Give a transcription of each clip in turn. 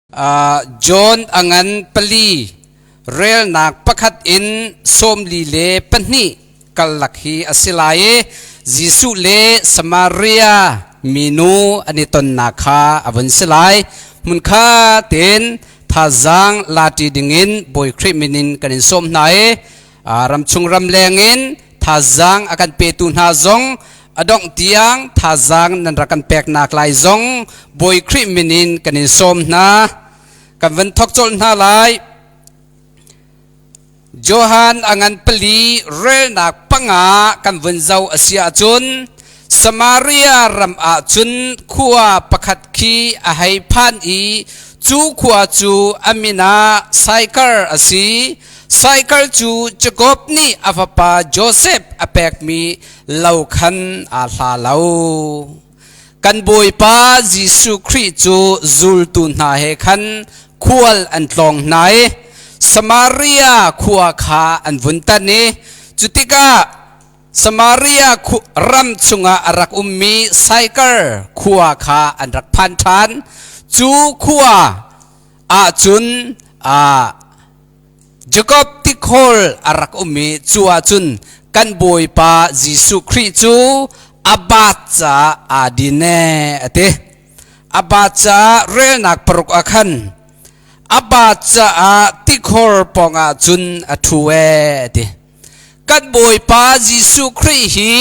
John a ngan pali relnak pakhat in 42 karlak hi a si lai i Jesuh le Samaria minu an i tonnak kha a vun si lai. Hmunkha tein thazaang lati dingin Bawi Khrih min in kan in sawm hna i ramchung ramleng in thazaang a kan petu hna zong a dongh tiang thazaang nan rak kan peknak lai zong Bawi Khrih min in kan in sawm hna. Kan van thawk colh hna lai. Johan a ngan pali relnak panga kan vun zoh a si ahcun Samaria ram ah cun khua pakhat khi a hei phan i cu khua cu a min ah Saikar a si. Saikar cu Jakob nih a fapa Josef a pekmi lo khan aa hla lo. Kan Bawipa Jesuh Khrih cu zultu hna he khan khual an tlawng hna i Samaria khua kha an vun tan i cu tikah Samaria ram chungah a rak ummi Saikar khua kha an rak phan ṭhan. Cu khua ahcun Jakob tikhawl a rak um i cu ahcun kan Bawipa Jesuh Khrih cu a baat caah aa din ee a ti. A baat caah relnak paruk ah khan a baat caah tikhor pawngah cun a ṭhu ee a ti. Kan Bawipa Jesuh Khrih hi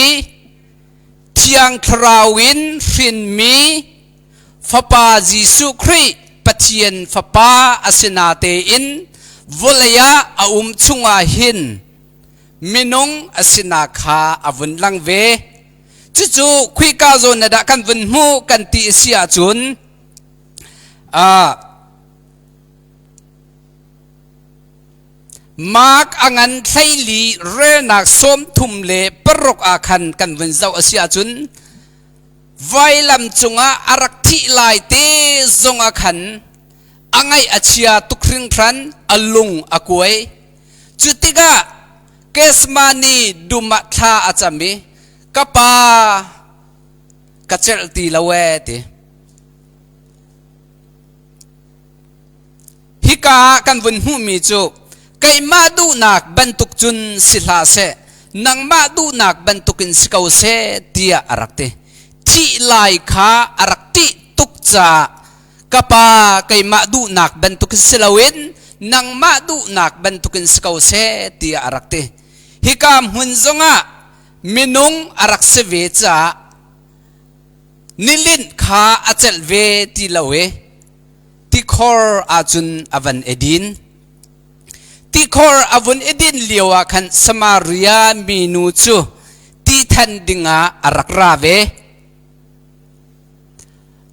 Thiang Thlarau in hrinmi Fapa Jesuh Khrih Pathian Fapa a si natein vawlei ah a um chungah hin minung a sinak kha a vun lang ve. Cucu khika zawn na dah kan vun hmuh kan ti a si ahcun Mark a ngan 14 relnak 36 ah khan kan vun zoh a si ahcun Vailam cungah a rak thih lai te zongah khan a ngaih a chia tuk hringhran, a lung a kuai. Cu tikah Gethsemane dum ah thla a cam i, ka pa, ka celh ti lo ee ti. Hika ah kan vun hmuhmi cu keimah duhnak bantuk cun si hlah seh, nangmah duhnak bantukin si ko seh tiah a rak ti. Thih lai kha a rak ṭih tuk caah ka pa keimah duhnak bantukin si loin nangmah duhnak bantukin si ko seh tiah a rak ti. Hika hmun zongah minung a rak si ve caah nilinh kha a celh ve ti lo i tikhor ahcun a van i din. Tikhor a vun i din lio ah khan Samaria minu cu ti than dingah a rak ra ve.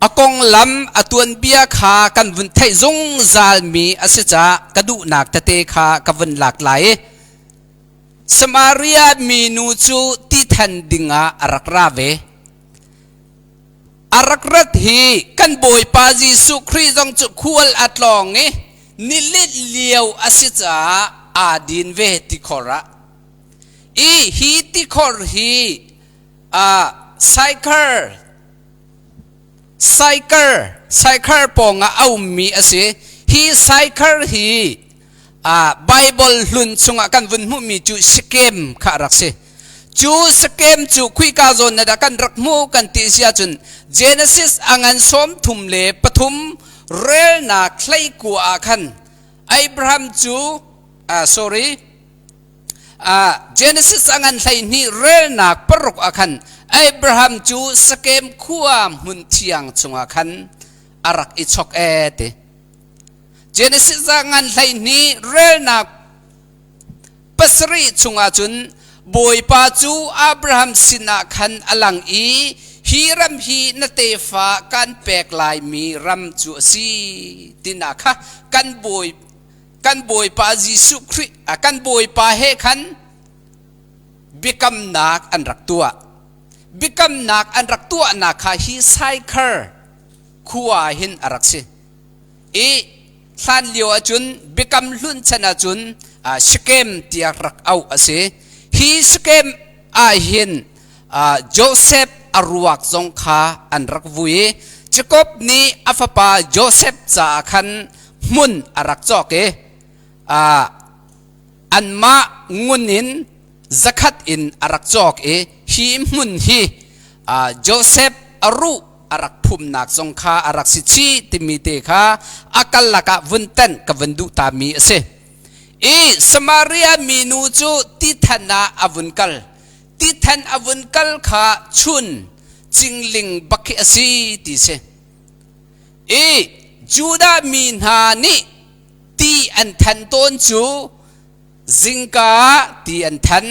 A konglam a tuanbia kha kan vun theih zungzalmi a si caah ka duhnak tete kha ka vun lak lai i Samaria minu cu ti than dingah a rak ra ve. A rak rat hi kan Bawipa Jesuh Khrih zong cu khual a tlawng i nilit lio a si caah aa din ve tikhor ah. I hi tikhor hi Saikar Saikar Saikar pawngah a ummi a si. Hi Saikar hi Bible hlun chungah kan vun hmuhmi cu Shekem kha a rak si. Cu Shekem cu khuika zawn na dah kan rak hmuh kan ti si ahcun Genesis a ngan 33 relnak 19 ah khan Abraham cu sorry Genesis a ngan 12 relnak 6 ah khan Abraham cu Shekem khua hmun thiang chungah khan a rak i chok ee ti. Genesis a ngan 12 relnak 7 chungah cun Bawipa cu Abraham sinah khan a lang i hi ram hi na tefa kan pek laimi ram cu a si tina kha kan bawi kan Bawipa Jesuh Khrih kan Bawipa he khan biakamnak an rak tuah. Biakamnak an rak tuahnak kha hi Saikar khua hin a rak si. I hlan lio ahcun biakam hlun chan ahcun Shekem tiah rak auh a si. Hi Shekem ah hin Joseph a ruak zong kha an rak vui i. Jakob nih a fapa Josef caah khan hmun a rak cawk i anmah ngun in zakhat in a rak cawk i hi hmun hi Josef a ruh a rak phumnak zong kha a rak si chih timi te kha a kal lakah vun tenh ka vun duh tami a si. I Samaria minu cu tithan ah a vun kal. Tithan a vun kal kha chun cingling bak khi a si ti si. I Judah mi hna nih ti an than tawn cu zingka ti an than.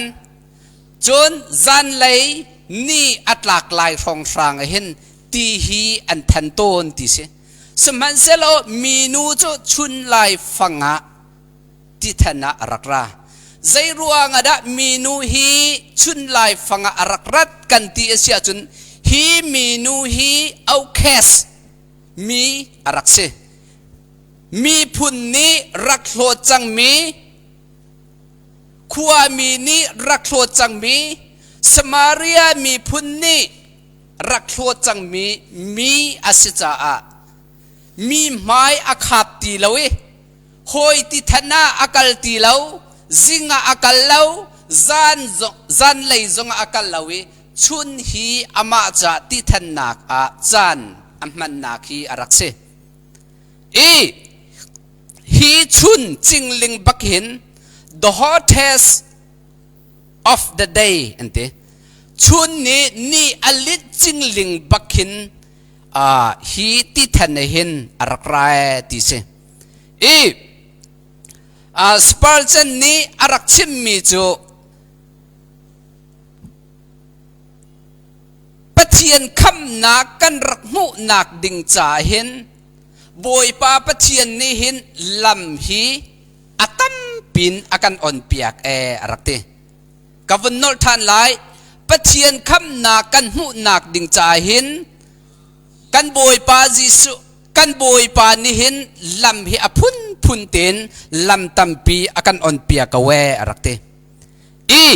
Cun zanlei ni a tlak lai hrawnghrang ah hin ti hi an than tawn ti si. Sihmanhsehlaw minu cu chun lai fang ah tithan ah a rak ra. Zei ruang ah dah minu hi chun lai fang ah a rak rat kan ti a si ahcun hi minu hi outcast mi a rak si. Miphun nih rak hlawt cangmi khuami nih rak hlawt cangmi Samaria miphun nih rak hlawt cangmi mi a si caah mi hmai a khap ti lo i hawi ti than ah a kal ti lo, zing ah a kal lo, zan zanlei zong ah a kal lo i chun hi amah ca ti thannak ah caan a hmannak hi a rak si. I hi chun cingling bak hin the hottest of the day an ti. Chun nih ni a lit cingling bak hin hi ti than hin a rak ra ti si. I Spurgeon nih a rak chimmi cu Pathian khamnak kan rak hmuhnak ding ca hin Bawipa Pathian nih hin lam hi a tampin a kan onpiak e a rak ti. Ka vun nolh ṭhan lai. Pathian khamnak kan hmuhnak ding ca hin kan Bawipa Jesuh kan Bawipa nih hin lam hi a phunphun tein lam tampi a kan onpiak ko e a rak ti. I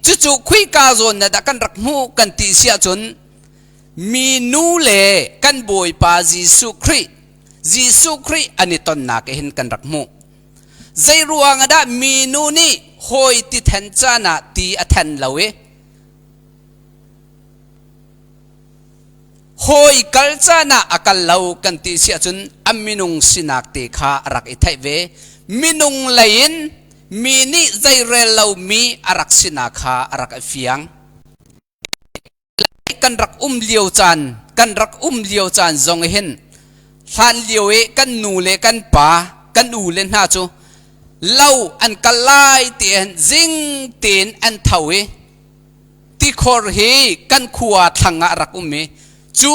cucu khuika zawn na dah kan rak hmuh kan ti si ahcun minu le kan Bawipa Jesuh Khrih Jesuh Khrih an i tonnak hin kan rak hmuh. Zei ruang ah dah minu nih hawi ti then caan ah ti a then lo i hawi kal caan ah a kal lo kan ti si ahcun a minung sinak te kha a rak i theih ve. Minung lei in mi nih zeirel lomi a rak sinak kha a rak i fiang. Kan rak um lio caan kan rak um lio caan zong hin hlan lio i kan nu le kan pa kan u le hna cu lo an kal lai tiin zing tein an tho i tikhor hi kan khua thlang ah rak um i cu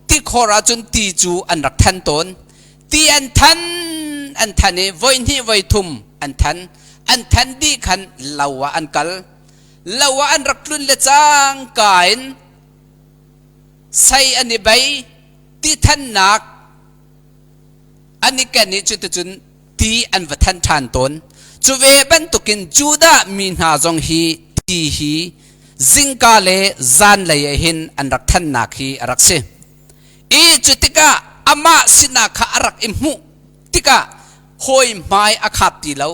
tikhor ahcun ti cu an rak than tawn. Ti an than an than i voi hnih voi thum an than. An than dih khan lo ah an kal. Lo ah an rak tlun le cangka in sei an i bei, ti thannak an i ken i cuticun ti an va than ṭhan tawn. Cu ve bantukin Judah mi hna zong hi ti hi zingka le zanlei ah hin an rak thannak hi a rak si. I cu tikah amah sinah kha a rak i hmuh tikah hawi hmai a khap ti lo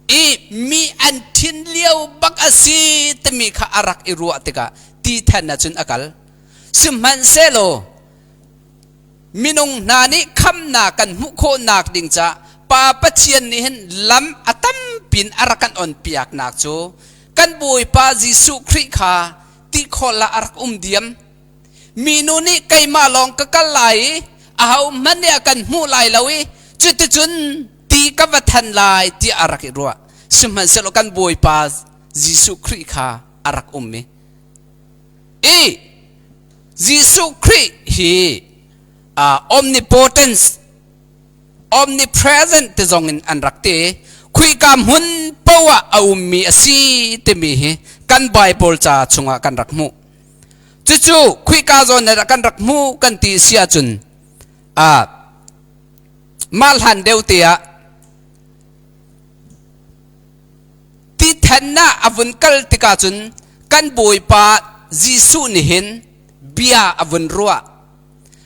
i mi an thin lio bak a si timi kha a rak i ruah tikah ti than ahcun a kal. Sihmanhsehlaw minung hna nih khamnak kan hmuh khawhnak ding ca Pa Pathian nih hin lam a tampin a rak kan onpiaknak cu kan Bawipa Jesuh Khrih kha ti khawl ah a rak um diam. Minu nih keimah lawng ka kal lai i ahohmanh nih a kan hmuh lai lo i cuticun ti ka va than lai tiah a rak i ruah. Sihmanhsehlaw kan Bawipa Jesuh Khrih kha a rak um i i Jesuh Khrih hi omnipotence omnipresent ti zong in an rak ti. Khuika hmun poah a ummi a si timi hi kan Bible ca chungah kan rak hmuh. Cucu khuika zawn ah kan rak hmuh kan ti si ahcun mah hlan deuh te ah ti then ah a vun kal tikah cun kan Bawipa Jesuh nih hin bia a vun ruah.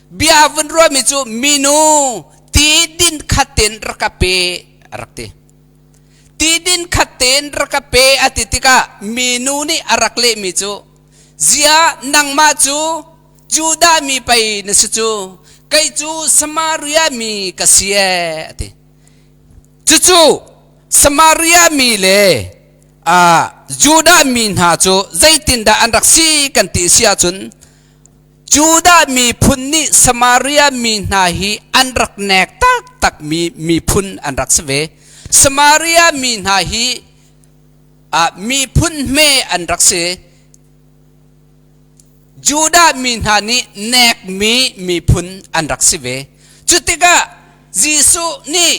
Bia vun ruahmi cu minu ti din khat tein rak ka pe a rak ti. Ti din khat tein rak ka pe a ti tikah minu nih a rak lehmi cu ziah nangmah cu Judah mi pei na si cu kei cu Samaria mi ka si ee a ti. Cucu Samaria mi le Judah mi hna cu zeitindah an rak si kan ti si ahcun Judah miphun nih Samaria mi hna hi an rak nek taktak mi miphun an rak si ve. Samaria mi hna hi miphun hme an rak si. Judah mi hna nih nekmi miphun an rak si ve. Cu tikah Jesuh nih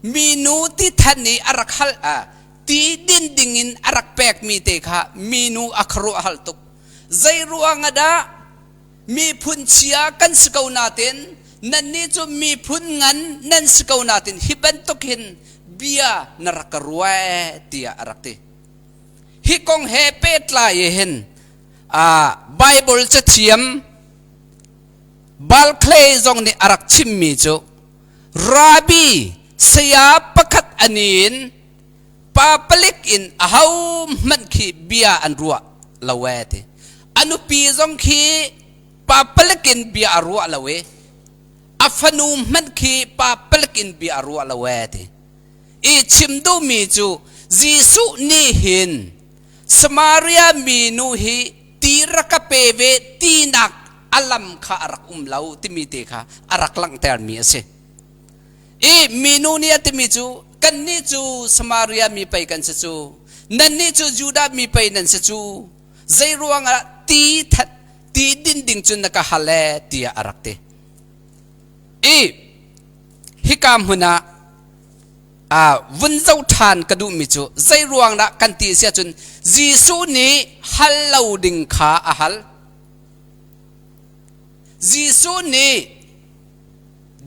minu ti than i a rak hal ti din dingin a rak pekmi te kha minu a khuaruah hal tuk. Zei ruang ah dah miphun chia kan si ko nain nannih cu miphun ngan nan si ko nain hi bantuk hin bia na rak ka ruah tiah a rak ti. Hi kong he pehtlai hin Bible cathiam Barclay zong nih a rak chimmi cu Rabbi saya pakhat ani in pa palik in aho hmanh khi bia an ruah lo ee ti. A nupi zong khi pa palik in bia a ruah lo i a fanu hmanh khi pa palik in bia a ruah lo ee ti. I chim duhmi cu Jesuh nih hin Samaria minu hi ti rak ka pe ve tinak a lam kha a rak um lo timi te kha a rak langhtermi a si. I minu nih a timi cu kannih cu Samaria mi pei kan si cu nannih cu Judah mi pei nan si cu zei ruangah ti that ti din ding cun na ka hal ee tiah a rak ti. I hika hmun ah vun zoh ṭhan ka duhmi cu zei ruang dah kan ti si ahcun Jesuh nih hal lo ding kha a hal. Jesuh nih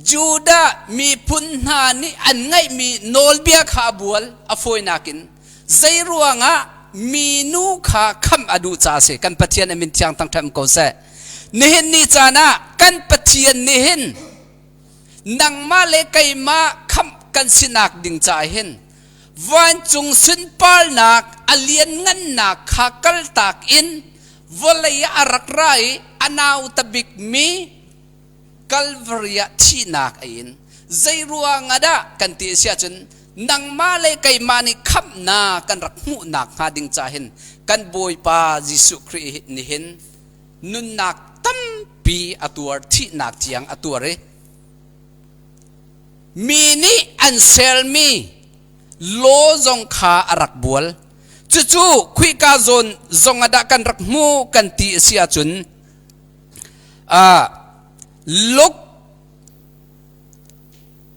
Judah miphun hna nih an ngeihmi nawlbia kha a bual a fawinak in zei ruangah minu kha khamh a duh caah a si. Kan Pathian a min thiang thangṭhat ko seh. Nihin ni caan ah kan Pathian nih hin nangmah le keimah khamh kan sinak ding caah hin vancung sunparnak a lianngannak kha kaltak in vawlei ah a rak ra i a nauta bikmi Calvary ah thihnak a in. Zei ruang ah dah kan ti a si ahcun nangmah le keimah nih khamhnak kan rak hmuhnak hnga ding caah hin kan Bawipa Jesuh Khrih nih hin nunnak tampi a tuar thihnak tiang a tuar i mi nih an sermi law zong kha a rak bual cucu khuika zawn zong ah dah kan rak hmu kan ti a si ahcun Luke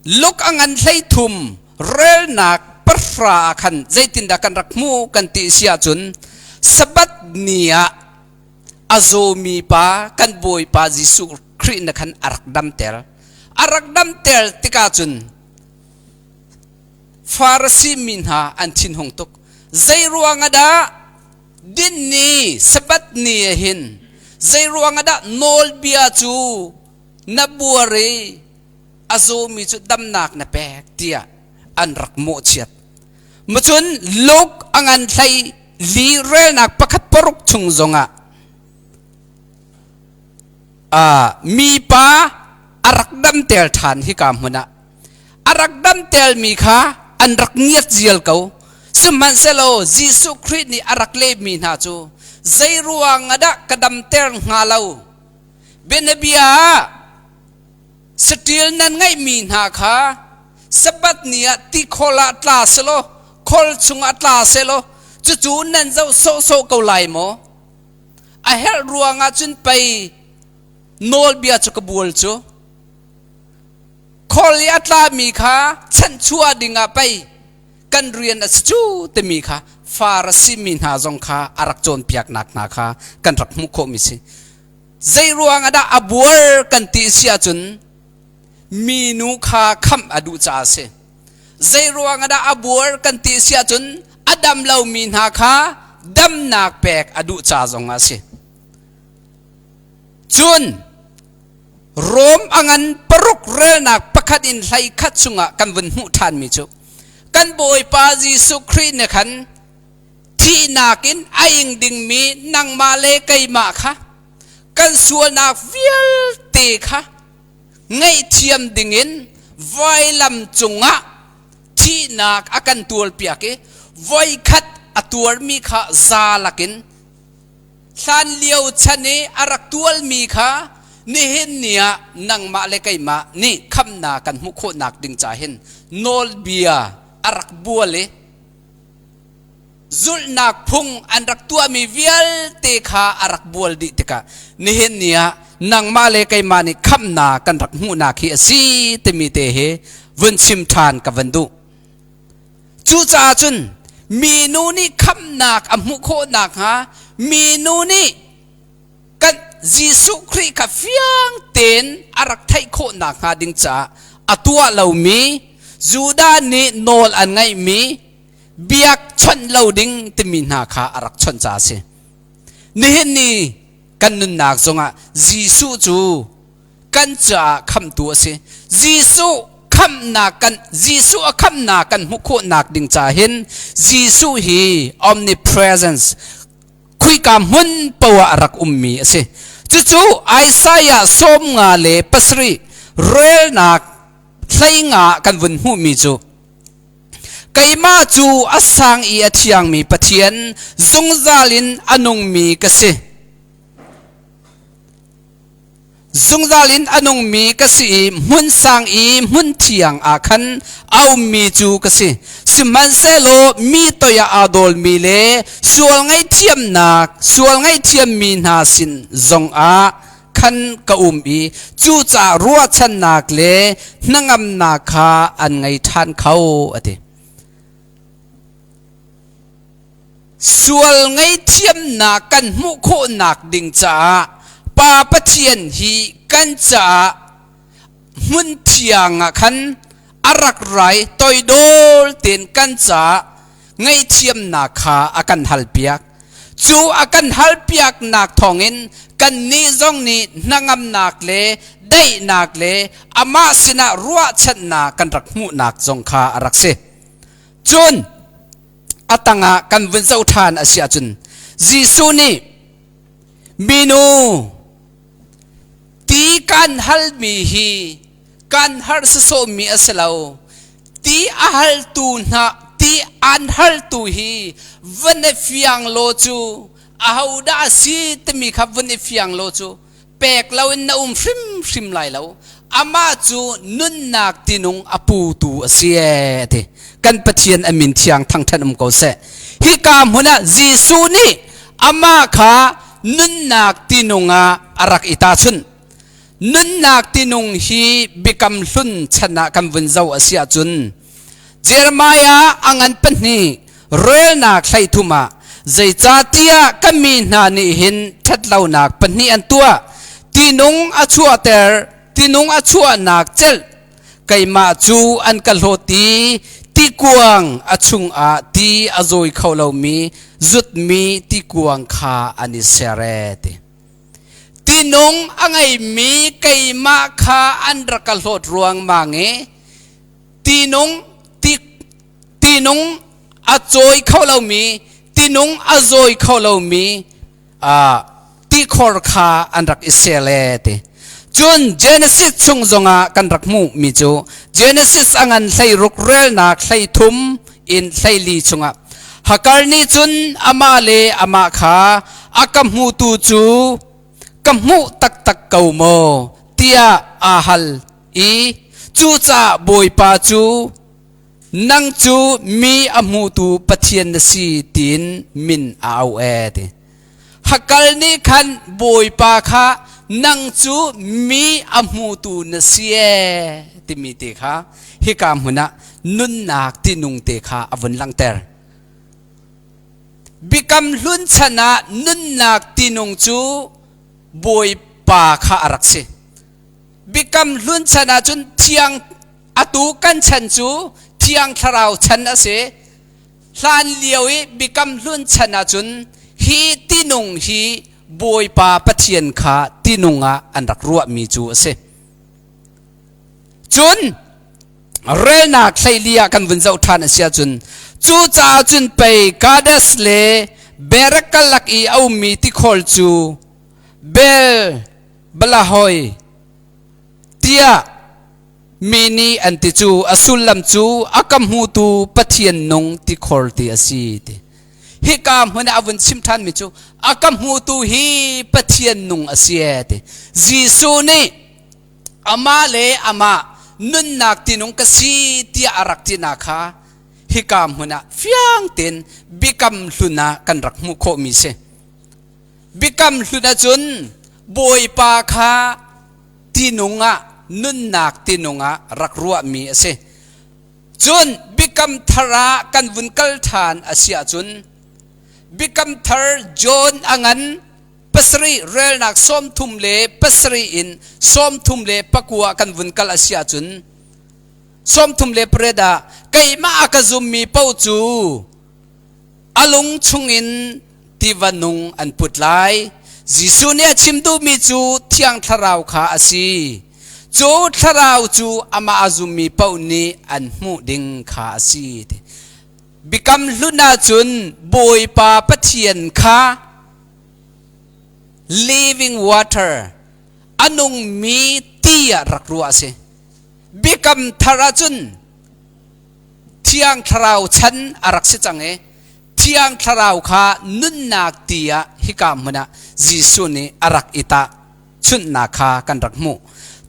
Luke a ngan 13 relnak pahra ah khan zeitindah kan rak hmu kan ti si ahcun Sabbath ni ah a zawmi pa kan Bawipa Jesuh Khrih na khan a rak damter. A rak damter tikah cun Farasi mi hna an thinhung tuk. Zei ruang ah dah din ni Sabbath ni ah hin zei ruang ah dah nawlbia cu na buar i a zawmi cu damnak na pek tiah an rak mawhchiat. Macun Luke a ngan hlei li relnak pakhat paruk chung zongah mipa a rak damter ṭhan hika hmun ah a rak damtermi kha an rak ngiat zial ko. Sihmanhsehlaw Jesuh Khrih nih a rak lehmi hna cu zei ruang ah dah ka damter hnga lo? Bianabia ah saṭil nan ngeihmi hna kha Sabbath ni ah tikhol ah tla selaw khol chungah tla selaw cucu nan zoh sawhsawh ko lai maw? A herh ruangah cun pei nawlbia cu ka bual cu. Khol i a tlami kha chanhchuah dingah pei kan rian a si cu timi kha Farasi mi hna zong kha a rak cawnpiaknak hna kha kan rak hmuh khawhmi si. Zei ruangah dah a buar kan ti si ahcun minu kha khamh a duh caah a si. Zei ruangah dah a buar kan ti si ahcun a dam lomi hna kha damnak pek a duh ca zong ah a si. Cun. Rom a ngan paruk relnak pakhat in hlei khat chungah kan vun hmuh ṭhanmi cu kan Bawipa Jesuh Khrih nih khan thihnak in a ing dingmi nangmah le keimah kha kan sualnak vialte kha ngaihthiam dingin vailam cungah thihnak a kan tuarpiak i voikhat a tuarmi kha za lakin hlan lio chan i a rak tualmi kha nihin ni ah nangmah le keimah nih khamnak kan hmuh khawhnak ding ca hin nawlbia a rak bual i zulhnak phung an rak tuahmi vialte kha a rak bual dih tikah nihin ni ah nangmah le keimah nih khamhnak kan rak hmuhnak hi a si timi te hi vun chim ṭhan ka van duh. Cucaah cun minu nih khamhnak a hmuh khawh nakhnga minu nih kan Jesuh Khrih kha fiang tein a rak theih khawh nakhnga ding caah a tuah lomi Judah nih nawl an ngaihmi biak chawnh lo ding timi hna kha a rak chawnh caah a si. Nihin ni kan nunnak zongah Jesuh cu kan caah khamhtu a si. Jesuh khamhnak kan Jesuh a khamhnak kan hmuh khawhnak ding caah hin Jesuh hi omnipresence khuika hmun poah a rak ummi a si. Cucu Isaiah 57 relnak 15 kan vun hmuhmi cu keimah cu a sang i a thiangmi Pathian zungzal in a nungmi ka si. Zungzal in a nungmi ka si i hmun sang i hmun thiang ah khan a ummi cu ka si. Sihmanhsehlaw mi toiah aa dawlmi le sual ngaihthiamnak sual ngaihthiammi hna sin zongah khan ka um i cucaah ruahchannak le hnangamnak kha an ngei ṭhan kho, a ti. Sual ngaihthiamnak kan hmuh khawhnak ding caah Pa Pathian hi kan caah hmun thiang ah khan a rak rai toidol tein kan caah ngaihthiamnak kha a kan halpiak. Cu a kan halpiaknak thawngin kannih zong nih hnangamnak le daihnak le amah sinah ruahchannak kan rak hmuhnak zong kha a rak si. Cun a tangah kan vun zoh ṭhan a si ahcun Jesuh nih minu ti kan halmi hi kan har sasawhmi a si lo ti a haltu hna ti an haltu hi van i fiang law cu ahodah a si timi kha vun i fiang law cu pek loin na um hrimhrim lai lo amah cu nunnak tinung a putu a si ee ti kan Pathian a min thiang thangṭhat um ko seh hika hmun ah Jesuh nih amah kha nunnak tinung ah a rak i tahchunh nunnak tinung hi biakam hlun chan ah kan vun zoh a si ahcun Jeremiah a ngan pahnih relnak 13 ah zeicahtiah ka mi hna nih hin ṭhatlonak pahnih an tuah tinung a chuahter tinung a chuahnak celh keimah cu an ka hlawt i tikuang a chungah ti a zawi kho lomi zutmi tikuang kha an i ser e ti tinung a ngeimi keimah kha an rak ka hlawt ruangmang i tinung ti tinung a cawi kho lomi tinung a zawi kho lomi tikhor kha an rak i sel e ti cun Genesis chung zongah kan rak hmuh mi cu Genesis a ngan 16 relnak 33 in 14 chungah Hakar nih cun amah le amah kha a ka hmutu cu ka hmuh taktak ko maw tiah aa hal i cucaah Bawipa cu nang cu mi a hmutu Pathian na si tiin min a auh ee ti. Hakal nih khan Bawipa kha nang cu mi a hmutu na si ee timi te kha hika hmun ah nunnak tinung te kha a vun langhter. Biakam hlun chan ah nunnak tinung cu Bawipa kha a rak si. Biakam hlun chan ahcun thiang atu kan chan cu thiang thlarau chan a si. Hlan lio i biakam hlun chan ahcun hi tinung hi Bawipa Pathian kha tinung ah an rak ruahmi cu a si. Cun relnak hleili ah kan vun zoh ṭhan a si ahcun cucaah cun pei Kadesh le Berekh karlak i a ummi tikhawl cu Bel Balahoi tiah mi nih an ti cu a sullam cu a ka hmutu Pathian nung tikhor ti a si ti. Hika hmun ah a vun chim ṭhanmi cu a ka hmutu hi Pathian nung a si e ti. Jesuh nih amah le amah nunnak tinung ka si tiah a rak tinak kha hika hmun ah fiang tein biakam hlun ah kan rak hmuh khawhmi si. Biakam hlun ahcun Bawipa kha tinung ah nunnak tinung ah rak ruahmi a si. Cun biakam thar ah kan vun kal ṭhan a si ahcun biakam thar John a ngan pasarih relnak 37 in 34 kan vun kal a si ahcun 38 ah keimah a ka zummi paoh cu a lung chungin tiva nung an put lai. Jesuh nih a chim duhmi cu Thiang Thlarau kha a si. Cu Thlarau cu amah a zummi paoh nih an hmuh ding kha a si. Biakam hlun ahcun Bawipa Pathian kha living water a nungmi ti ah rak ruah a si. Biakam thar ahcun Thiang Thlarau chan a rak si cang i Thiang Thlarau kha nunnak ti ah hika hmun ah Jesuh nih a rak i tah chunhnak kha kan rak hmuh.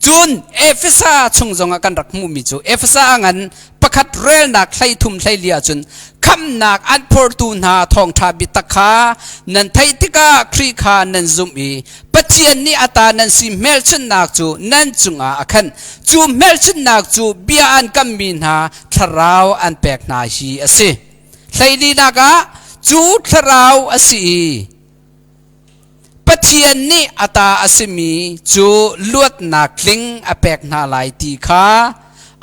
Cun Efesa chung zongah kan rak hmuhmi cu Efesa a ngan pakhat relnak 33 24 ahcun khamnak an phortu hna thawngṭha biatak kha nan theih tikah Khrih kha nan zumh i Pathian nih a ta nan si hmelchunhnak cu nan cungah a khan. Cu hmelchunhnak cu bia an kammi hna thlarau an pek hna hi a si. Hleilinak ah cu thlarau a si i Pathian nih a ta a simi cu luatnak tling a pek hna lai ti kha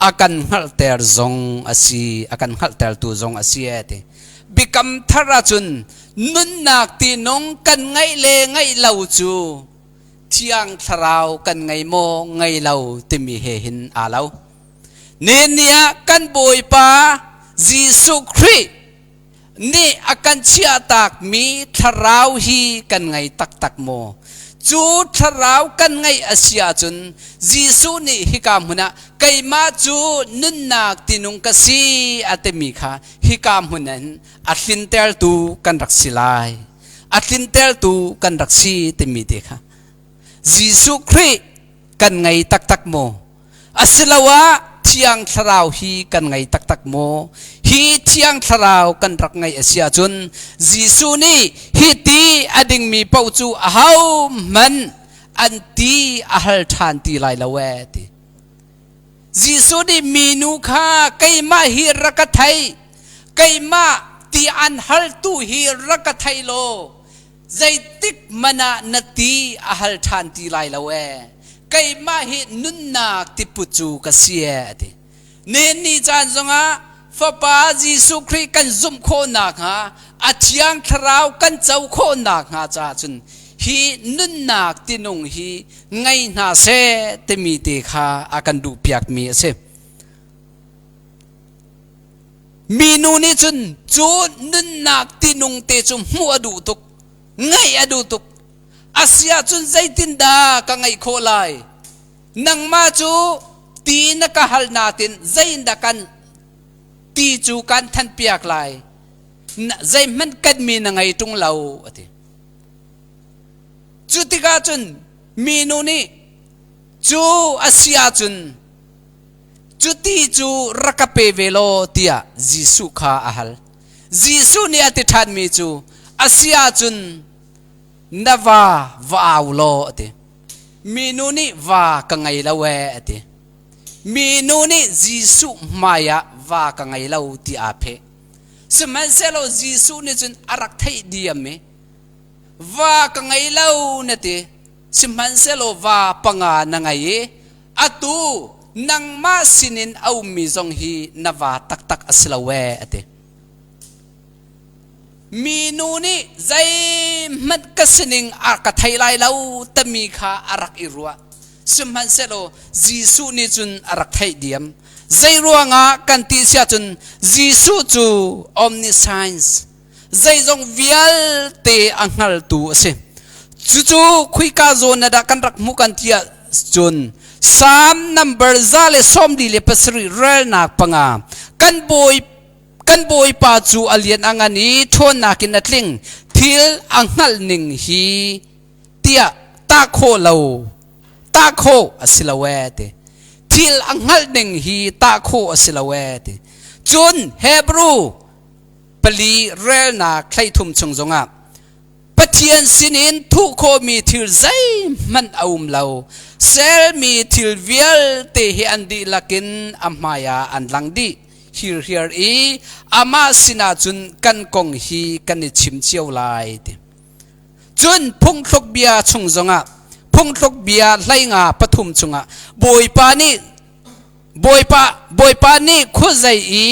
a kan hngalhter zong a si, a kan hngalhtertu zong a si e ti. Biakam thar ahcun nunnak tinung kan ngeih le ngeih lo cu Thiang Thlarau kan ngei maw ngei lo timi he hin aa lo. Nihin ah kan Bawipa Jesuh Khrih nih a kan chiahtakmi thlarau hi kan ngei taktak maw? Cu thlarau kan ngeih a si ahcun Jesuh nih hika hmun ah keimah cu nunnak tinung ka si a timi kha hika hmun in a tlintertu kan rak si lai. A tlintertu kan rak si timi te kha Jesuh Khrih kan ngei taktak maw? Asiloah Thiang Thlarau hi kan ngei taktak maw? Hi Thiang Thlarau kan rak ngeih a si ahcun Jesuh nih hi ti a dingmi paoh cu ahohmanh an ti a hal ṭhan ti lai lo ee ti. Jesuh nih minu kha keimah hi rak ka thei, keimah ti an haltu hi rak ka thei law zeitik hmanh ah na ti a hal ṭhan ti lai lo ee. Keimah hi nunnak tiput cu ka si ee a ti. Nihin ni caan zongah Fapa Jesuh Khrih kan zumh khawh nakhnga a Thiang Thlarau kan co khawh nakhnga caah cun hi nunnak tinung hi ngei hna seh timi te kha a kan duhpiakmi a si. Minu nih cun cu nunnak tinung te cu hmuh a duh tuk, ngaih a duh tuk. A si ahcun zeitindah ka ngaih khawh lai? Nangmah cu ti na ka hal natin zeiindah kan ti cu kan thanpiak lai? Zeihmanh kan mi na ngei ṭung lo, a ti. Cu tikah cun minu nih cu a si ahcun Cu ti cu rak ka pe ve law tiah Jesuh kha a hal. Jesuh nih a ti ṭhanmi cu a si ahcun na va va au law a ti. Minu nih va ka ngei lo ee a ti. Minu nih Jesuh hmaiah va ka ngei lo ti aa pheh. Sihmanhsehlaw Jesuh nih cun a rak theih diam i va ka ngei lo na ti. Sihmanhsehlaw va panga na ngei i atu nangmah sinin a ummi zong hi na va taktak a si lo ee a ti. Minu nih zeihmanh ka sining a ka thei lai lo timi kha a rak i ruah. Sihmanhsehlaw Jesuh nih cun a rak theih diam. Zei ruangah kan ti siah cun Jesuh cu omniscience zeizong vialte a hngaltu a si. Cucu khuika zawn ah dah kan rak hmuh kan ti ahcun Psalm number 147 relnak 5 kan bawi kan bawipa cu a lian a ngan i ṭhawnnak in a tling thil a hngalh ning hi tiah tah khawh lo tah khawh a si lo ee ti thil a hngalh ning hi tah khawh a si lo ee ti cun Hebrew 4 relnak 13 chung zongah Pathian sinin thuh khawhmi thil zeihmanh a um lo. Sermi thil vialte hi an dihlak in a hmaiah an lang dih hirhiar i amah sinah cun kan kong hi kan i chim cio lai ti. Cun phungthluk bia chung zongah phungthluk bia 15 3 chungah Bawipa nih Bawipa Bawipa nih khuazei i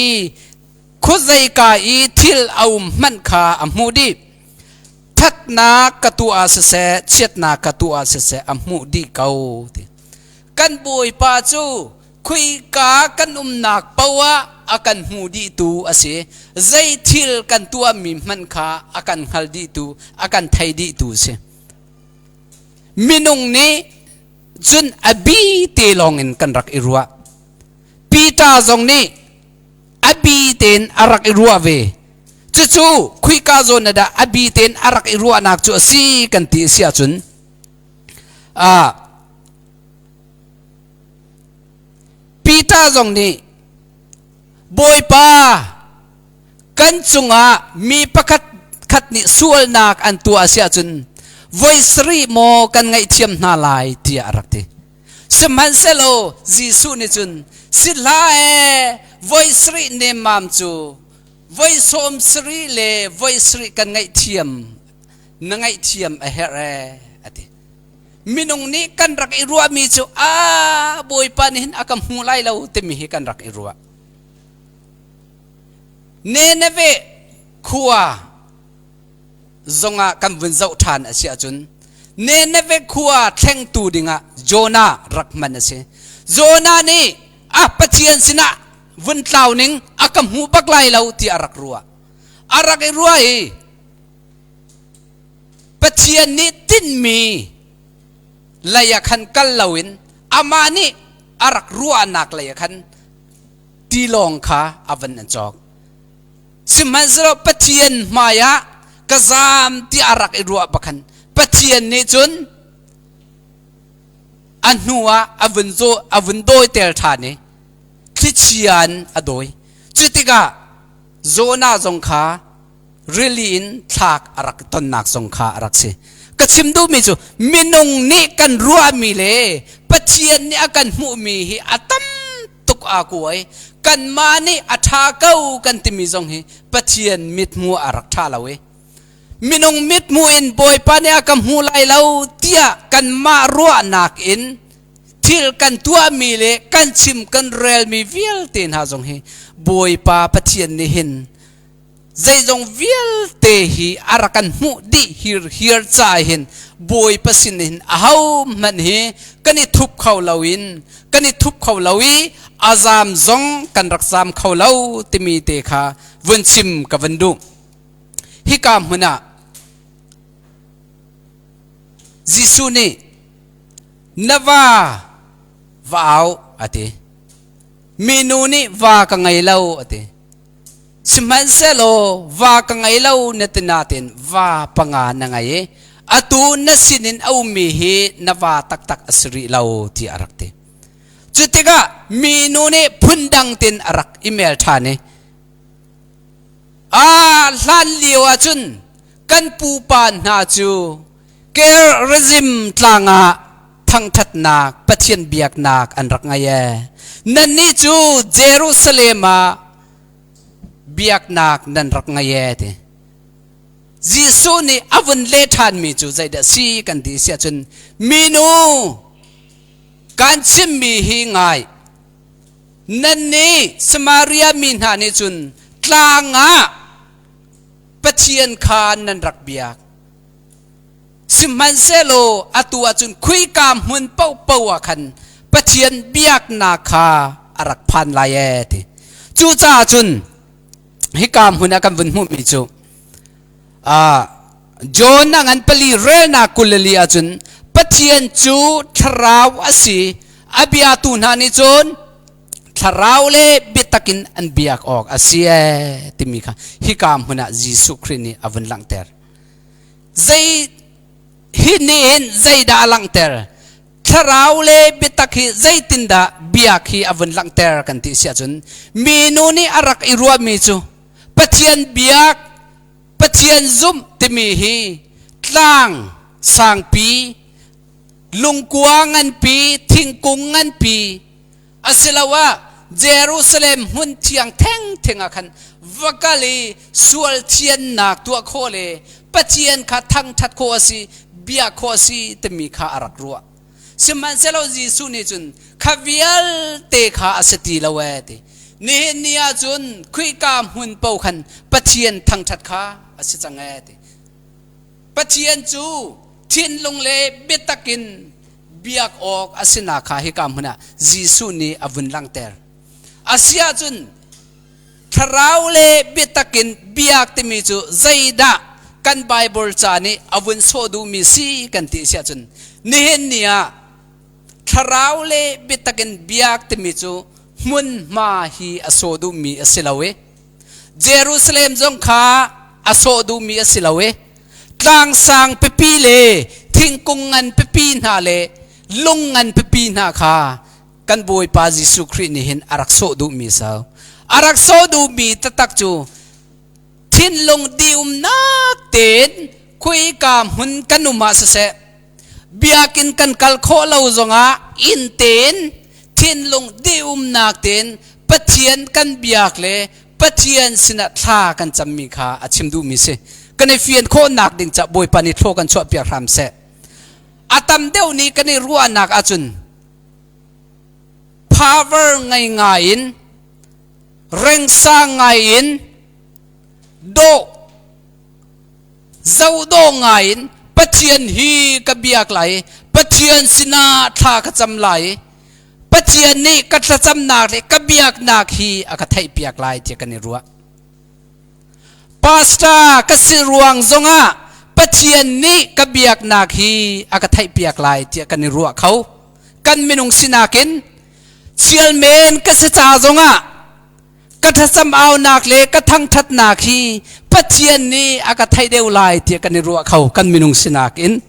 khuazeika i thil a um hmanh kha a hmuh dih. Thatnak ka tuah ah siseh, chiatnak ka tuah ah siseh a hmuh dih ko ti. Kan Bawipa cu khuika kan umnak poah a kan hmu dihtu a si. Zei thil kan tuahmi hmanh kha a kan hngal dihtu, a kan thei dihtu a si. Minung nih cun a bi te lawng in kan rak i ruah. Peter zong nih a bi tein a rak i ruah ve. Cucu khuika zawn ah dah a bi tein a rak i ruahnak cu a si kan ti a si ahcun Peter zong nih Bawipa kan cungah mi pakhat khat nih sualnak an tuah a si ahcun voi sarih maw kan ngaihthiam hna lai tiah a rak ti. Sihmanhsehlaw Jesuh nih cun si hlah ee voi sarih nemmam cu voi 70 le voi sarih kan ngaihthiam na ngaihthiam a herh ee a ti. Minung nih kan rak i ruahmi cu a Bawipa nih hin a ka hmu lai lo timi hi kan rak i ruah. Nineveh khua zongah kan vun zoh ṭhan a si ahcun Nineveh khua thlengtu dingah Jonah rak hman a si. Jonah nih a Pathian sinah vun tlau ning a ka hmu bak lai lo tiah a rak ruah. A rak i ruah i Pathian nih tinhmi lei ah khan kal loin amah nih a rak ruahnak lei ah khan tilawng kha a van an cawk. Sihmanhsehlaw Pathian hmaiah ka zaam tiah a rak i ruah bakhan Pathian nih cun a hnu ah a vun a vun dawiter ṭhan i thlichia in a dawi. Cu tikah Jonah zong kha rili in thlak a rak tonnak zong kha a rak si. Ka chim duhmi cu minung nih kan ruahmi le Pathian nih a kan hmuhmi hi a tam tuk aa kuai. Kanmah nih a ṭha ko kan timi zong hi Pathian mithmuh a rak ṭha lo i minung mithmuh in Bawipa nih a ka hmu lai lo tiah kanmah ruahnak in thil kan tuahmi le kan chim kan relmi vialte hna zong hi Bawipa Pathian nih hin zeizong vialte hi a rak kan hmuh dih hirhiar ca hin Bawipa sin hin ahohmanh hi kan i thup kho lo in kan i thup kho lo i a zaam zong kan rak zaam kho lo timi te kha vun chim ka vun duh. Hika hmun ah Jesuh nih na va va au a ti. Minu nih va ka ngei lo a ti. Sihmanhsehlaw va ka ngei lo na ti nain va panga na ngei i atu na sinin a ummi hi na va taktak a si rih lo tiah a rak ti. Cu tikah minu nih phundang tin a rak i mel ṭhan i a hlan lio ahcun kan pupa hna cu Gerizim tlang ah thangṭhatnak Pathian biaknak an rak ngei ee. Nannih cu Jerusalem ah biaknak nan rak ngei ee ti. Jesuh nih a vun leh ṭhanmi cu zeidah si kan ti si ahcun minu kan chimmi hi ngai nannih Samaria mi hna nih cun tlang ah Pathian kha nan rak biak. Sihmanhsehlaw atu ahcun khuika hmun paohpaoh ah khan Pathian biaknak kha a rak phan lai ee ti. Cucaah cun hika hmun ah kan vun hmuhmi cu John a ngan pali relnak 24 ahcun Pathian cu thlarau a si, a biatu hna nih cun thlarau le biatak in an biak awk a si ee timi kha hika hmun ah Jesuh Khrih nih a vun langhter. Zei hi nih hin zeidah a langhter? Thlarau le biatak hi zeitindah biak hi a vun langhter kan ti si ahcun minu nih a rak i ruahmi cu Pathian biak, Pathian zumh timi hi tlang sangpi, lungkua nganpi, thingkung nganpi asiloah Jerusalem hmun thiang thengtheng ah khan va kal i sual thiannak tuah khawh le Pathian kha thangṭhat khawh a si, biak khawh a si timi kha a rak ruah. Sihmanhsehlaw Jesuh nih cun kha vialte kha a si ti lo ee ti. Nihin ni ah cun Khrihka hmun paoh khan Pathian thangṭhat kha a si cang ee ti. Pathian cu thinlung le biatak in biak awk a sinak kha hika hmun ah Jesuh nih a vun langhter. A si ahcun thlarau le biatak in biak timi cu zeidah kan Bible ca nih a vun sawh duhmi si kan ti si ahcun nihin ni ah thlarau le biatak in biak timi cu hmunhma hi a sawh duhmi a si lo i Jerusalem zong kha a sawh duhmi a si lo i tlangsang pipi le thingkung ngan pipi hna le lung ngan pipi hna kha kan Bawipa Jesuh Khrih nih hin a rak sawh duhmi so a rak sawh duhmi taktak cu thinlung diumnak tein khuika hmun kan um ah siseh biakinn kan kal khawh lo zongah inn tein thinlung diumnak tein Pathian kan biak le Pathian sinah thla kan cammi kha a chim duhmi si. Kan i fian khawhnak ding ca Bawipa nih thlaw kan chuahpiak hram seh. A tam deuh nih kan i ruahnak ahcun power ngei ngai in rengsa ngai in dawh zohdawh ngai in Pathian hi ka biak lai Pathian sinah thla ka cam lai Pathian nih ka thlacamnak le ka biaknak hi a ka theihpiak lai tiah kan i ruah. Pastor ka si ruang zongah Pathian nih ka biaknak hi a ka theihpiak lai tiah kan i ruah kho. Kan minung sinak in chialmen ka si ca zongah ka thlacam aunak le ka thangthatnak hi Pathian nih a ka theih deuh lai tiah kan i ruah kho kan minung sinak in.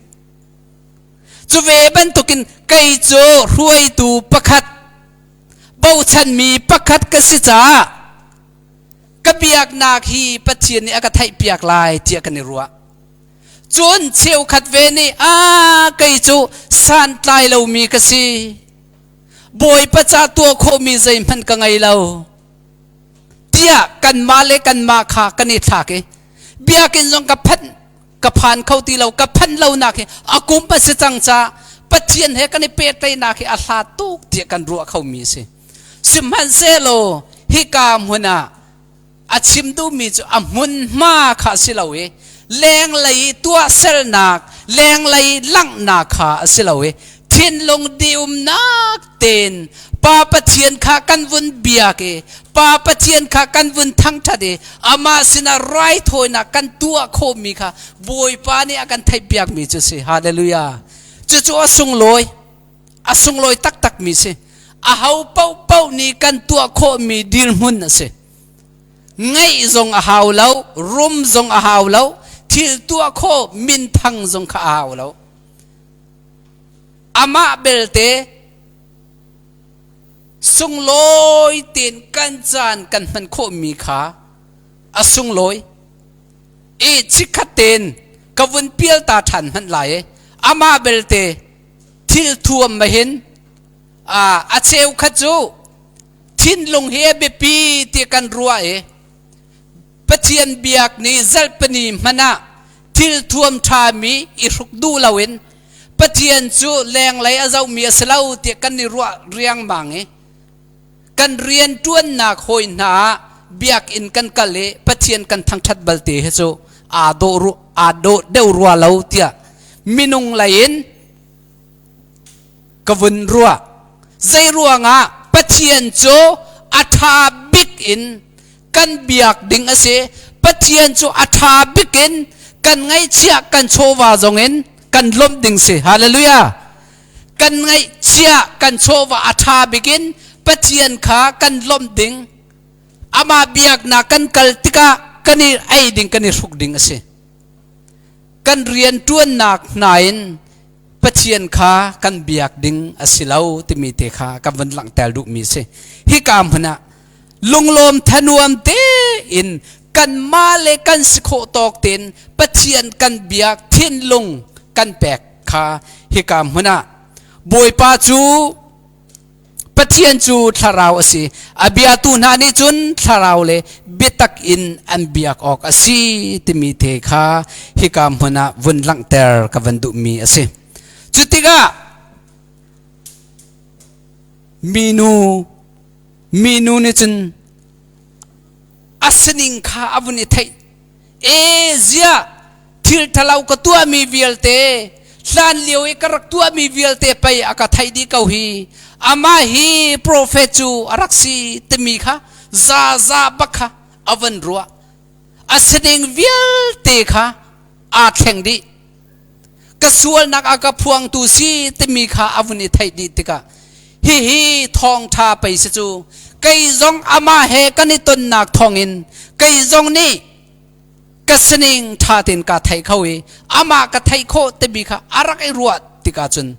Cu ve bantukin kei cu hruaitu pakhat bochanmi pakhat ka si caah ka biaknak hi Pathian nih a ka theihpiak lai tiah kan i ruah. Cun cheukhat ve nih a kei cu santlai lomi ka si. Bawipa ca tuah khawhmi zeihmanh ka ngei lo. Tiah kanmah le kanmah kha kan i thlak i biakinn zong ka phanh ka phan kho ti lo ka phanh lonak hi a kum a si cang ca Pathian he kan i pehtlaihnak hi a hlat tuk tiah kan ruah khomi a si. Sihmanhsehlaw hika hmun ah a chim duhmi cu a hmunhma kha a si lo i lenglei i tuahsernak lenglei langhnak kha a si lo i thinlung diumnak tein Pa Pathian kha kan vun biak i Pa Pathian kha kan vun thangṭhat i amah sinah raithawinak kan tuah khawhmi kha Bawipa nih a kan theihpiakmi cu si. Hallelujah. Cucu a sunglawi, a sunglawi taktakmi si. Aho paohpaoh nih kan tuah khawhmi dirhmun a si. Ngeih zong a hau lo, rum zong a hau lo, thil tuah khawh minthang zong kha a hau lo. Amah belte sunglawi tein kan caan kan hman khawhmi kha a sunglawi i chikkhat tein ka vun pial ta ṭhan hmanh lai i amah belte thil thuam ma hin a cheukhat cu thinlung hi a biapi ti kan ruah i Pathian biak ni zalpani hmanh ah thil thuam ṭhami i hruk duh loin Pathian cu lenglei a zohmi a si lo tiah kan i ruah riangmang i kan rianṭuannak hawi hna ah biakinn kan kal i Pathian kan thangṭhat balte hi cu aa dawh aa dawh deuh rua lo tiah. minung lei in ka vun ruah. Zei ruangah Pathian cu a ṭha bik in kan biak ding a si. Pathian cu a ṭha bik in kan ngaihchiah kan chawva zong in kan lawmh ding si. Hallelujah. Kan ngaihchiah kan chawva a ṭha bik in Pathian kha kan lawmh ding. Amah biaknak kan kal tikah kan i ei ding kan i hruk ding a si. Kan rian ṭuannak hna in Pathian kha kan biak ding a si lo timi te kha kan vun langhter duhmi a si. Hika hmun ah lunglawm thanuam tein kanmah le kan si khawh tawk tein Pathian kan biak thinlung kan pek kha hika hmun ah Bawipa cu Pathian cu thlarau a si. A biatu hna nih cun thlarau le biatak in an biak awk a si timi te kha hika hmun ah vun langhter ka van duhmi a si. Cu tikah minu minu nih cun a sining kha a vun i theih. E ziah thil thalo ka tuahmi vialte hlan lio i ka rak tuahmi vialte pei a ka theih dih ko hi amah hi profet cu a rak si timi kha zaza bak kha a van ruah a sining vialte kha aa thleng dih ka sualnak a ka phuangtu si timi kha a vun i theih dih tikah hihi thawngṭha pei si cu kei zong amah he kan i tonnak thawngin kei zong nih ka sining ṭha tein kaa thei kho i amah ka theih khawh timi kha a rak i ruah tikah cun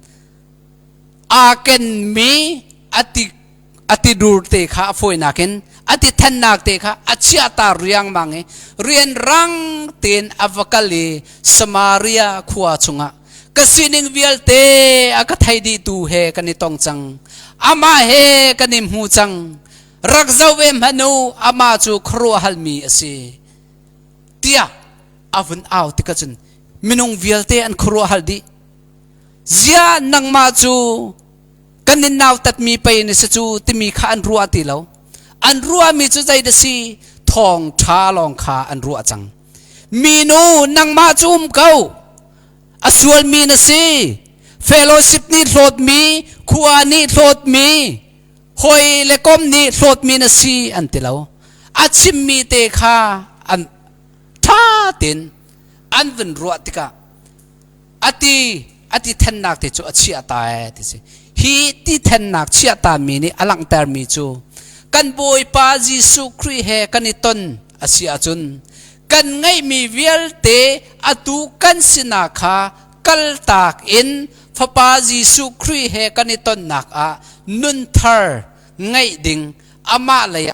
aa kenmi a ti dur te kha a fawinak in a ti thennak te kha a chiahta riangmang i rianrang tein a va kal i Samaria khua chungah ka sining vialte a ka thei dihtu he kan i tong cang amah he kan i hmu cang rak zoh ve hmanh u amah cu khuaruahhalmi a si tiah a vun au tikah cun minung vialte an khuaruahhal dih zia nangmah cu kan in nautatmi pei na si cu timi kha an ruah ti lo an ruahmi cu zei dah si thawng ṭha lawng kha an ruah cang minu nangmah cu um ko a sualmi na si fellowship nih hlawtmi khua nih hlawtmi hawi le kom nih hlawtmi na si an ti lo a chimmi te kha an ṭha tein an vun ruah tikah ati ati thennak te cu a chiah ta ee ti si hi ti thennak chiah ta mi nih a langhter mi cu kan Bawipa Jesuh Khrih he kan i ton a si ahcun kan ngeihmi vialte atu kan sinak kha kaltak in Fapa Jesuh Khrih he kan i tonnak ah nun thar ngeih ding amah lei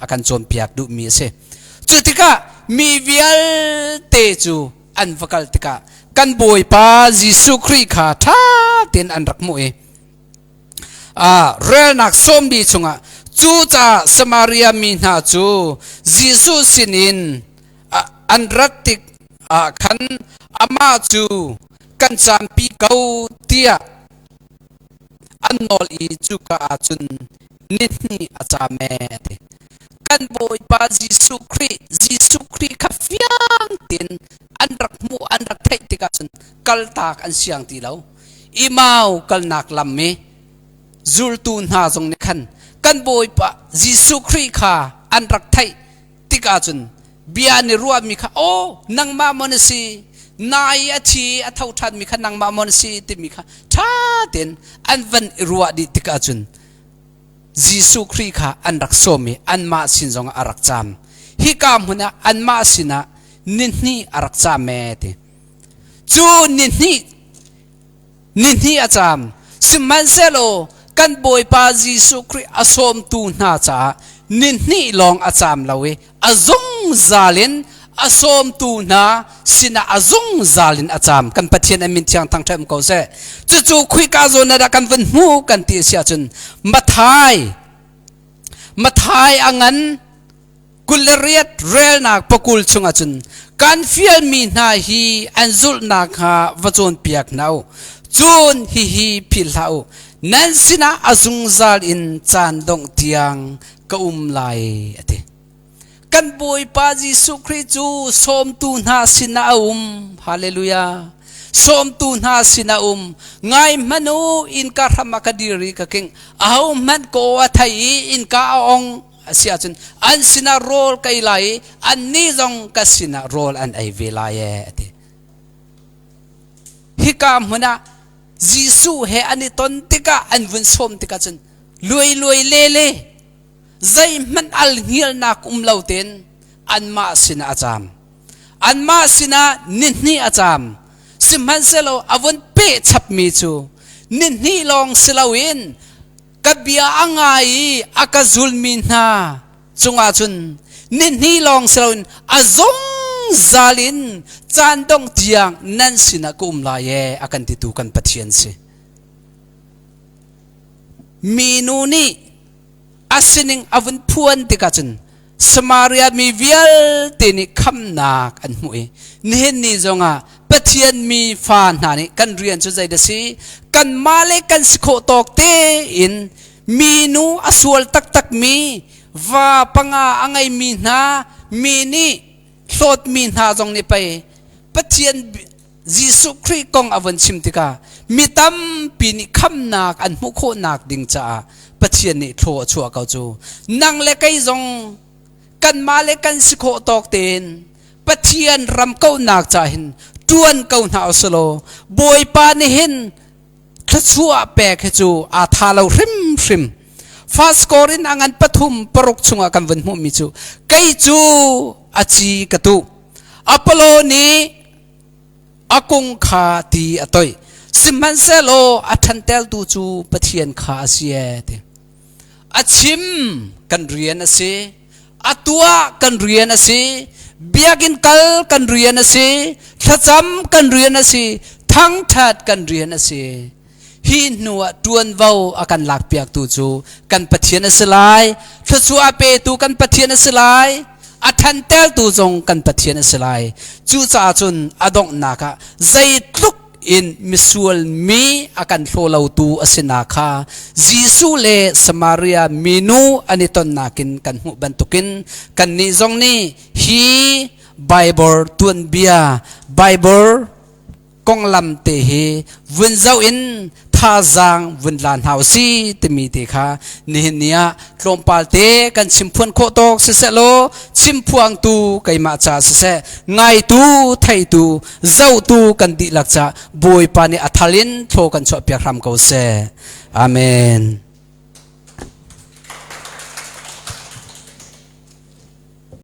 a kan cawnpiak duhmi a si. Cu tikah mi vialte cu an va kal tikah kan Bawipa Jesuh Khrih kha ṭha tein an rak hmuh i relnak sawmli chungah cucaah Samaria mi hna cu Jesuh sinin an rat tik ah khan amah cu kan caampi ko tiah an nawl i cuka ah cun nihnih a caam ee a ti. Kan Bawipa Jesuh Khrih, Jesuh Khrih kha fiang tein an rak hmuh, an rak theih tikah cun kaltak an siang ti lo. Imau kalnak lam i zultu hna zong nih khan kan Bawipa Jesuh Khrih kha an rak theih tikah cun bia an i ruahmi kha aw nangmah maw na si nai a thi a tho ṭhanmi kha nangmah maw na si timi kha ṭha tein an van i ruah dih tikah cun Jesuh Khrih kha an rak sawm i anmah sin zongah a rak caam hika hmun ah anmah sinah nihnih a rak caam ee ti cu nihnih nihnih a caam sihmanhsehlaw kan Bawipa Jesuh Khrih a sawmtu hna caah nihnih lawng a caam lo i a zungzal in a sawmtu hna sinah a zungzal in a caam kan Pathian a min thiang thangṭhat um ko seh cucu khuika zawn ah dah kan vun hmu kan ti a si ahcun Mathai Mathai a ngan 28 relnak pakul chungah cun kan fialmi hna hi an zulhnak kha va cawnpiak hna u cun hihi philh hlah u nan sinah a zungzal in caan dongh tiang ka um lai a ti. Kan Bawipa Jesuh Khrih cu sawmtu hna sinah a um. Hallelujah. Sawmtu hna sinah um. Ngai hmanh u, innka hram ah ka dir i ka king. Ahohmanh ka aw a thei i innka a ong a si ahcun an sinah rawl ka ei lai i annih zong ka sinah rawl an ei ve lai ee a ti. Hika hmun ah Jesuh he an i ton tikah an vun sawm tikah cun luai luai le le zeihmanh al hngilnak um lo tein anmah sinah a caam. Anmah sinah nihnih a caam. Sihmanhsehlaw a vun peh chapmi cu nihnih lawng si loin ka bia a ngai i a ka zulmi hna cungah cun nihnih lawng si loin a zungzal in caan dongh tiang nan sinah ka um lai ee a kan titu kan Pathian si. Minu nih a sining a vun phuan tikah cun Samaria mi vialte nih khamnak an hmuh i nihin ni zongah Pathian mi fa hna nih kan rian cu zeidah si? Kanmah le kan si khawh tawk tein minu a sual taktak mi va panga a ngeimi hna mi nih hlawtmi hna zong nih pei Pathian Jesuh Khrih kong a vun chim tikah mi tampi nih khamnak an hmuh khawhnak ding caah Pathian nih thlaw a chuah ko cu. Nang le kei zong kanmah le kan si khawh tawk tein Pathian ram kohnak ca hin ṭuan ko hna usulaw Bawipa nih hin thluachuah pek hi cu aa tha lo hrimhrim. First Korin a ngan pathum paruk chungah kan vun hmuhmi cu kei cu a ci ka tuh. Apollo nih a kung kha ti a toih. Sihmanhsehlaw a ṭhanteltu cu Pathian kha a si ee ti. A chim kan rian a si. A tuah kan rian a si. Biakinn kal kan rian a si. Thlacam kan rian a si. Thangṭhat kan rian a si. Hi hnu ah ṭuanvo a kan lakpiaktu cu kan Pathian a si lai. Thluachuah a petu kan Pathian a si lai. A ṭhantertu zong kan Pathian a si lai. Cucaah cun a donghnak ah zeitluk in misual mi a kan hlaw lotu a si na kha Jesuh le Samaria minu an i tonnak in kan hmuh bantukin kannih zong nih hi Bible tuanbia Bible konglam te hi vun zoh in thazaang vun la hna usih timi te kha nihin ni ah tlawmpal te kan chimphuan khawh tawk siseh law chimphuangtu keimah ca siseh ngaitu theitu zohtu kan dihlak ca Bawipa nih a thal in thlaw kan chuahpiak hram ko seh. Amen.